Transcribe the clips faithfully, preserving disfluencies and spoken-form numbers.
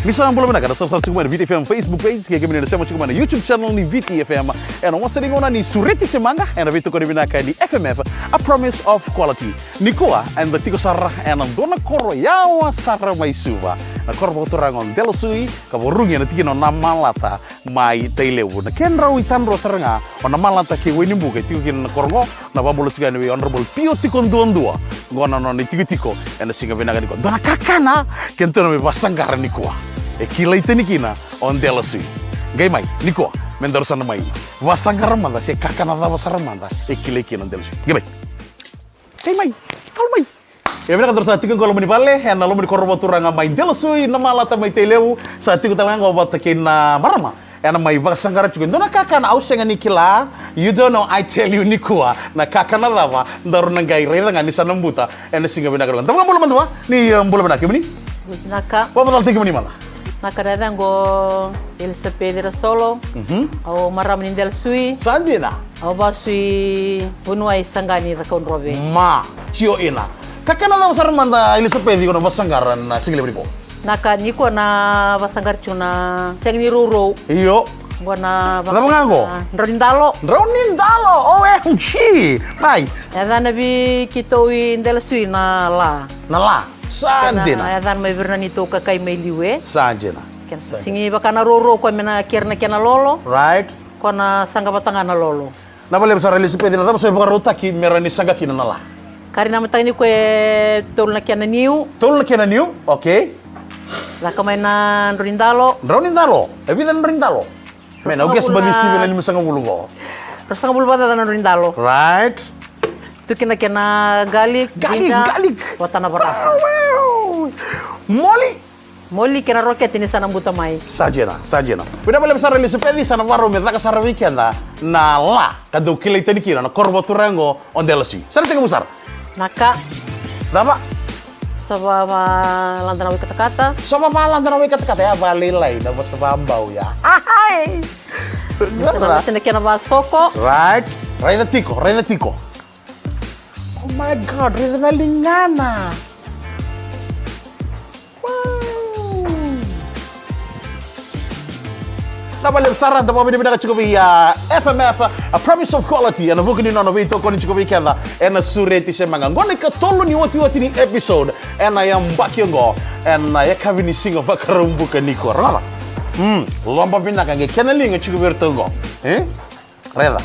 Ni sa bula vinaka na sarasara tiko mai na Viti F M Facebook page, kei kemuni na sema tiko mai na YouTube channel ni Viti F M. Ena wasa ni gauna ni Sureti se Maqa ena veitokoni vinaka ni F M F, A Promise of Quality. Nikua eda tiko sara ena dua na koro yawa sara mai Suva, na koro vakaturaga o Delasui, ka vakarurugi ena tikina o Namalata mai Tailevu. Na kedrau itadroa sara ga o Namalata kei Wainibuka e tiko kina na koro oqo, na vakabula tiko yani vei Honourable Pio Tikoduadua. Oqo na nona itikotiko ena siga vinaka nikua. Dua na kakana kedatou na mai vakasaqara nikua. E kilai tani kina o Delasui. Qai mai nikua me daru sa na mai vakasaqara mada se kakana cava sara mada e kilai kina o Delasui. Qai mai. Qai mai. Kalo mai. E vinaka, daru sa tiko oqo e loma ni vale ena loma ni koro vakaturaga mai Delasui, Namalata mai Tailevu. Sa tiko tale ga oqo vata kei na marama ena mai vakasaqara tiko e dua na kakana au sega ni kila. You don't know, I tell you. Nikua na kakana cava daru na qai raica ga ni sa na buta ena siga vinaka nikua. Da vakabula mada vua. Ni, e, bula vinaka kemuni. Vinaka. Vakamacalataki kemuni mada. Na ka, na yacaqu o Elisapeci Rasolo. Mhm. Au marama ni Delasui. Sa dina. Au vasu i vanua i Saqani, Cakaudrove. Ma, tio ina. Kakana cava sara mada, Elisapeci, iko na vakasaqara na siga levu nikua? Na ka nikua na vakasaqara tiko na sega ni rourou. Io. Qo na cava ga qo? Draunidalo. Draunidalo, O M G. Mai. Yacana vei keitou i Delasui na la. Na la. Sa dina. Yacana mai vei ira na neitou kakai mai liu, e. Sa dina. Kena sega ni vaka na rourou, koya me na kere na kena lolo. Right. Koya na saqa vata ga na lolo. Na vakalevu sara, Elisapeci, na cava so e vakarautaki me rawa ni saqa kina na la? Kari na mataka nikua e tolu na kena niu. Tolu na kena niu, okay. Caka mai na draunidalo. Draunidalo? E vica na draunidalo? Me na, au guess badi sivi na limasagavulu qo. Ruasagavulu vakacaca na draunidalo. Right. Tu kina kena garlic, garlic, ginger, garlic. Vata na varasa. Wow. Moli. Moli kei na rokete ni sa na buta mai. Sa dina, sa dina. Vinaka vakalevu sara, Elisapeci, sa na vakarau me caka sara vei keda na la ka dau kilai tani kina na koro vakaturaga oqo o Delasui. Sa na tekivu sara. Na ka. Cava? Sa vavalada na wai katakata. Sa vavalada na wai katakata, ya vakalailai na vosa vakabau ya. Ahai! Sa na lasi na kena vasoko. Right. Raica tiko, raica tiko. Oh my God, raica na ligana. Wow. Na vakalevu sara, da vakavinavinaka tiko vei, a, F M F, A Promise of Quality, ena vuku ni nona veitokoni tiko vei keda ena Sureti se Maqa. Qo na ikatolu ni otioti ni episode ena yabaki oqo, ena yakavi ni siga Vakaraubuka nikua. Rogoca. Mm, loba vinaka qai kena liga tiko vei iratou qo. E? Raica.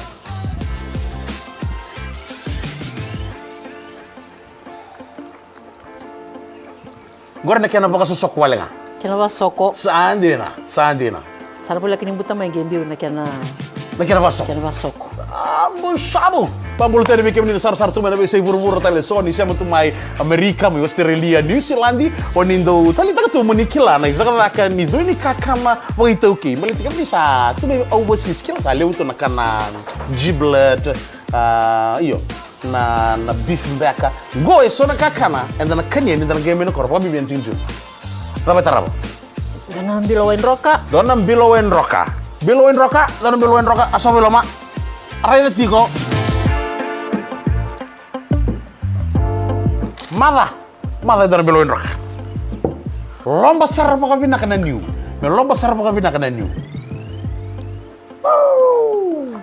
Qori na kena vakasosoko wale ga. Kena vasoko. Sa dina, sa dina. Sa na voleka ni buta mai qai biu na kena. Na kena vasoko. Kena vasoko. A, busamu. Vakabula tale vei kemuni na sarasara tu mai na veiyasai vuravura tale so, ni sema tu mai Amerika, mai Australia, New Zealand, o ni dau taleitaka tu mo ni kila na icakacaka ni cui ni kakana vakaitaukei. Baleta kemuni sa tu mai overseas, kila sa levu tu na kana giblet, a, io, na, na beef beka. Qo e so na kakana eda na kania ni da na qai mai na koro, vakabibi ena jikijiki. Cava e tarava? Dua na bilo waidroka. Dua na bilo waidroka. Bilo waidroka, dua na bilo waidroka, a sova i loma. Raica tiko. Maca. Maca e dua na bilo waidroka. Loba sara vakavinaka na niu. Me loba sara vakavinaka na niu. Wow.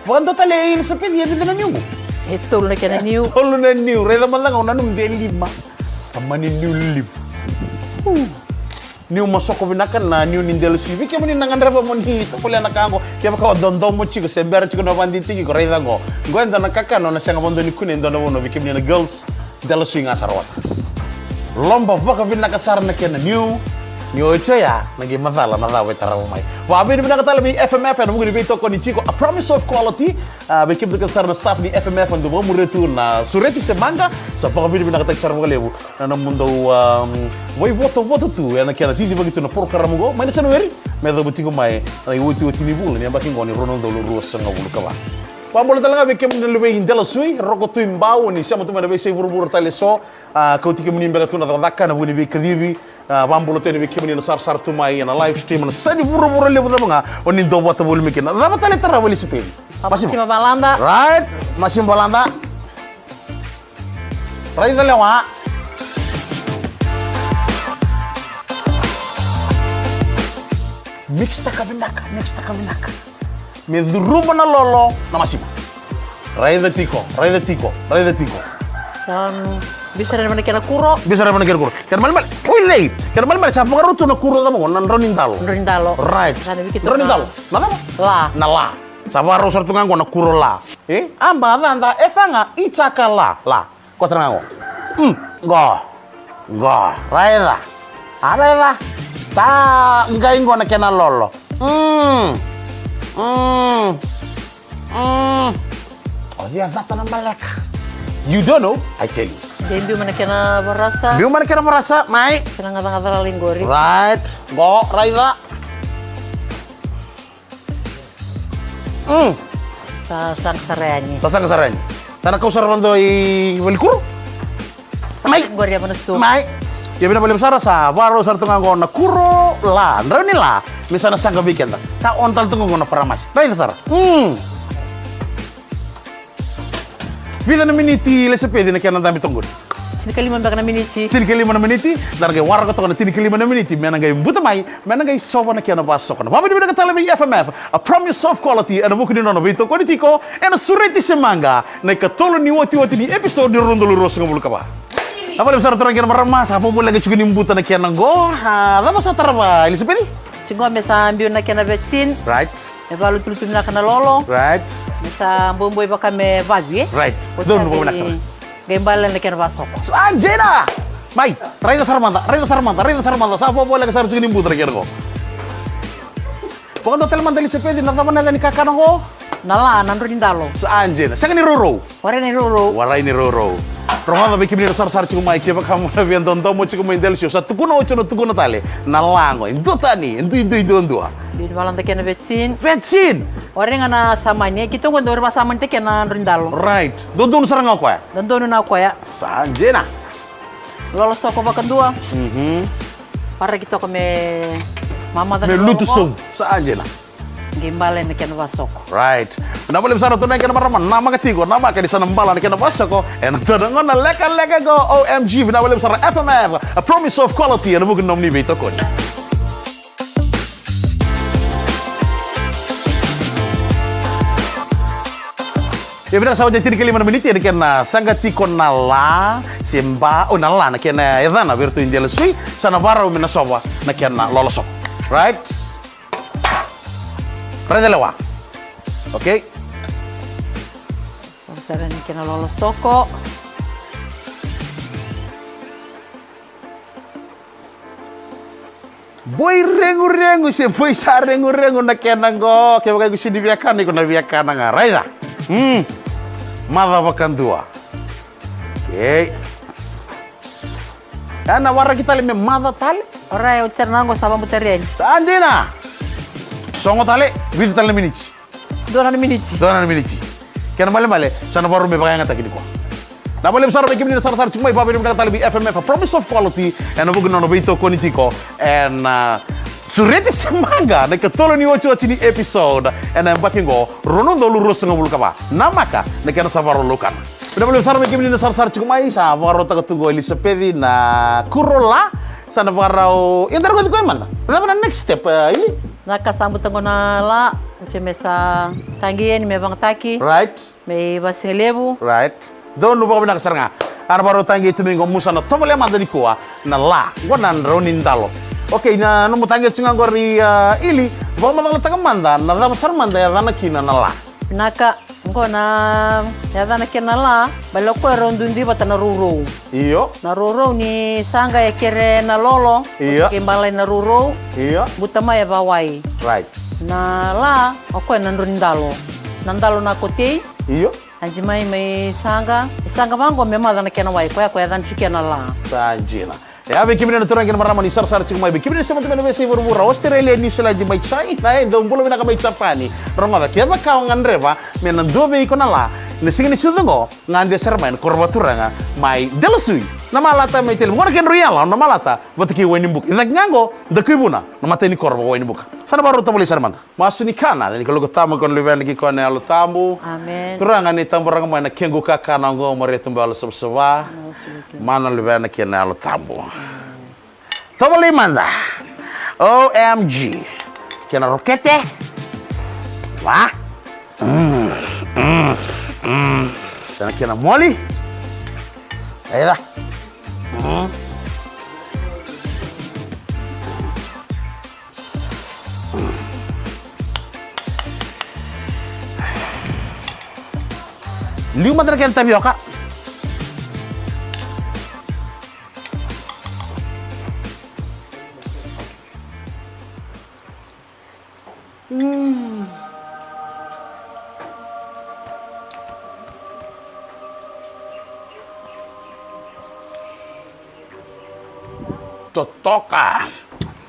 Vakadua tale, Elisapeci, e vica na niu? E tolu na kena niu. Tolu na niu. Raica mada ga, au nanuma de lima. Tamani niu lima. Niu masoko vinaka na niu ni Delasui. Vei kemuni na gadreva mo ni tovolea na ka qo, kevaka o dodomo tiko se bera tiko na vakadidike iko, raica qo. Qo e dua na kakana o na sega vakadua ni kunea e dua na vanua, vei kemuni na girls. Delasui ga sara wata. Loba vakavinaka sara na kena niu. Ni oti oya na qai macala na cava e tarava mai. Vakavinavinaka tale vei F M F ena vuku ni veitokoni tiko, A Promise of Quality. A, vei kemudou kece sara na staff ni F M F na dau vakamuria tu na Sureti se Maqa, sa vakavinavinakataki sara vakalevu na nomudou, a, vakaivotavota tu ena kena cicivaki tu na porokaramu oqo mai na January me yacova tiko mai na iotioti ni vula ni yabaki oqo ni rua na udolu ruasagavulu ka va. Vakabula tale ga vei kemuni na luvei Delasui, Roko Tui Bau, ni sema tu mai na veiyasai vuravura tale so, a, kauti kemuni beka tu na cakacaka ena vuku ni veikacivi. A, vakabula tu yani vei kemuni na sarasara tu mai ena live stream ena yasai ni vuravura levu cava ga o ni dau vata voli mai kina. Cava tale e tarava, Elisapeci? Masima. Masima valada. Right, masima valada. Raica lewa. Mixtaka vinaka, mixtaka vinaka. Me curuma na lolo na masiva. Raica tiko, raica tiko, raica tiko. Sa biu sara mai na kena kuro. Biu sara mai na kena kuro. Kena malimali. Oi lei. Kena malimali sa vakarau tu na kuro cava qo, na drau ni dalo. Drau ni dalo. Right. Sa na viki tu drau ni na dalo. Na cava? La. Na la. Sa vakarau sara tu ga qo na kuro la. E? Aba, cada, e faga, i caka la. La. Ko sara ga qo. Mm, qo. Qo. Raica. A raica. Sa qai qo na kena lolo. Mm. Mm. Mm. O cia cata na maleka. You don't know, I tell you. Qai biu mai na kena varasa. Biu mai na kena varasa, mai. Kena gacagaca lala i qori. Right. Qo, raica. Mm. Sa saqa sara yani. Sa saqa sara yani. Sa na kau sara vakadua i valikuro. Sa mai qori ava na sto. Mai. Ia vinaka vakalevu sara sa vakarau sara tu ga qo na kuro la, drau ni la. Me sa na saqa vei keda. Sa on tale tu ga qo na paramasi. Raica sara. Mm. Vica na miniti Elisapeci na kena dabe toka qori? Tinikalima beka na miniti. Tinikalima na miniti, da na qai waraka toka na tinikalima na miniti me na qai buta mai, me na qai sova na kena vasoko. Na vakavinavinaka tale vei F M F, a promise of quality, ena vuku ni nona veitokoni tiko, ena Sureti se Maqa, na ikatolu ni otioti ni episode ni rua na udolu ruasagavulu ka va. Na vakalevu sara turaga kei na marama, sa voleka tiko ni buta na kena qo. A, cava sa tarava Elisapeci? Tiko me sa biu na kena vetsin. Right. Me vakalutulutu vinaka na lolo. Right. Me sa buebue vaka me vavi, e? Right. Donu vakavinaka sara. Qai bale na kena vasoko. Sa dina. Mai, raica sara mada, raica sara mada, raica sara mada. Sa voleka sara tiko ni buta na kena qo. Vakadua tale mada Elisapeci, na cava na yaca ni kakana qo? Na la, na drau ni dalo. Sa dina. Sega ni rourou. Warai ni rourou. Warai ni rourou. Rogoca vei kemuni na sarasara tiko mai, kevaka mo na via dodomo tiko mai Delosui, sa tukuna oti, au na tukuna tale. Na la qo, e duatani, e duidui duadua. Biu ni valada kena vetsin. Vetsin! Warai ga na samani, e keitou qo dau vakasamani tiko kena drau ni dalo. Right. Dodonu sara ga o koya. Dodonu na o koya. Sa dina. Lolo soko vakadua. Mhm. Varaki toka me mamaca na lolo. Me lutu sobu. Sa dina. Qai bale na kena vasoko. Right. Vinaka vakalevu sara turaga kei na marama, namaka tiko, namaka ni sa na bale na kena vasoko ena dua na gauna lekaleka qo. O M G, vinaka vakalevu sara F M F, a promise of quality, ena vuku ni nomuni veitokoni. Ia vinaka, sa oti e tinikalima na miniti ena kena saqa tiko na la, se ba, o na la na kena yacana vei iratou i Delosui, sa na vakarau me na sova na kena lolo soko. Right? Raica lewa. Okay. Sa sara ni kena lolo soko. Boi reguregu se boi sa reguregu na kena qo. Kevaka iko sega ni via kana, iko na via kana ga. Raica. Mm. Maca vakadua. Okay. Ena waraki tale me maca tale. Orait, oti sara na qo sa vakabutari yani. Sa dina. Sogo tale, vitu tale na miniti. Dua na miniti. Dua na miniti. Kena malemale, sa na vakarau me vakayagataki nikua. Vinaka vakalevu sara vei kemuni na sarasara tiko mai, vakavinavinaka tale vei F M F, a promise of quality, ena vuku ni nona veitokoni tiko ena, ah, Sureti se Maqa, na ikatolu ni otioti ni episode ena yabaki qo, rua na udolu ruasagavulu ka va. Namaka na kena sa vakarau laukana. Vinaka vakalevu sara vei kemuni na sarasara tiko mai, sa vakarautaka tu qo Elisapeci na kuro la, sa na vakarau, ia da rogoci koya mada. Cava na next step, eh, Ili? Na ka sa buta qo na la, oti me sa taqi yani me vagataki. Right. Me ivasigalevu. Right. Donu vakavinaka sara ga. A na vakarau taqi tu mai qo, mo sa na tovolea mada nikua na la. Qo na drau ni dalo. Okay, na nomu taqi tu ga qori, ah, Ili, vakamacalataka mada na cava sara mada e yacana kina na la. Vinaka. Qo na yacana kena la, baleta o koya e rau duidui vata na rourou. Io. Na rourou ni saqa e kere na lolo. Io. Kei balai na rourou. Io. Buta mai e vawai. Right. Na la, o koya na drau ni dalo. Na dalo na kotei. Io. Adi mai, mai saqa. E saqa vaqo me maca na kena wai, koya, koya yacana tiko kina na la. Sa dina. E a vei kemuni na turaga kei na marama ni sarasara tiko mai, vei kemuni na sema tu mai na veiyasai vuravura, Australia, New Zealand, mai China, e dau bula vinaka mai Japani. Rogoca, kevaka o gadreva me na dua vei iko na la, na siga ni sucu oqo, gade sara mai na koro vakaturaga mai Delosui. Na Malata mai Tailevu, qo na kedrau iyala o Namalata vata kei Wainibuka. I cake ga qo, Dakuivuna, na matai ni koro vaka Wainibuka. Sa na vakarau tavali sara mada. Masu ni kana, ni Kalou ko Tamai, ko na Luvena, kei koya na Yalo Tabu. Amen. Turaga, ni taburaga mai na kequ kakana oqo, Maria tubu yalo savasava. Masu ni kana. Mana, Luvena kei na Yalo Tabu. Amen. Tavali mada. O M G. Kena rokete. Va. Mm, mm, mm. Tena kena moli. Aiva. Mm. Liu mada na kena tavioka. Mm. Totoka.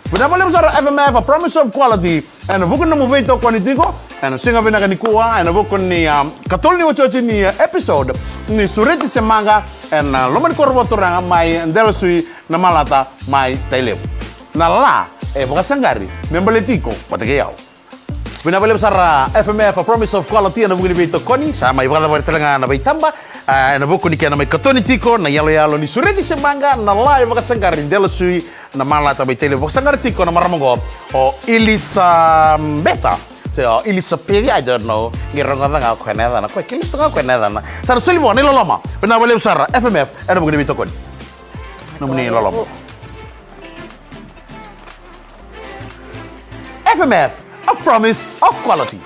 Vinaka vakalevu sara F M F, a promise of quality. Ena vuku ni nomu veitokoni tiko ena siga vinaka nikua, ena vuku ni, um, katolu ni otioti ni, uh, episode ni Sureti se Maqa ena, uh, loma ni koro vakaturaga mai Delasui, Namalata mai Tailevu. Na la e vakasaqari me baleti iko vata kei au. Vinaka vakalevu sara F M F, a promise of quality, ena vuku ni veitokoni. Sa mai vakacavari tale ga na veitaba, a, ena vuku ni kena mai katoni tiko na iyaloyalo ni Sureti se Maqa, na la e vakasaqari, Delasui, Namalata mai Tailevu. Vakasaqara tiko na marama oqo o Ilisabeta. Se o Ilisapeci, I don't know. Qai rogoca ga o koya na yacana. Koya kila tu ga o koya na yacana. Sa na soli vua na iloloma. Vinaka vakalevu sara F M F ena vuku ni veitokoni. Nomuni iloloma. F M F, a promise of quality.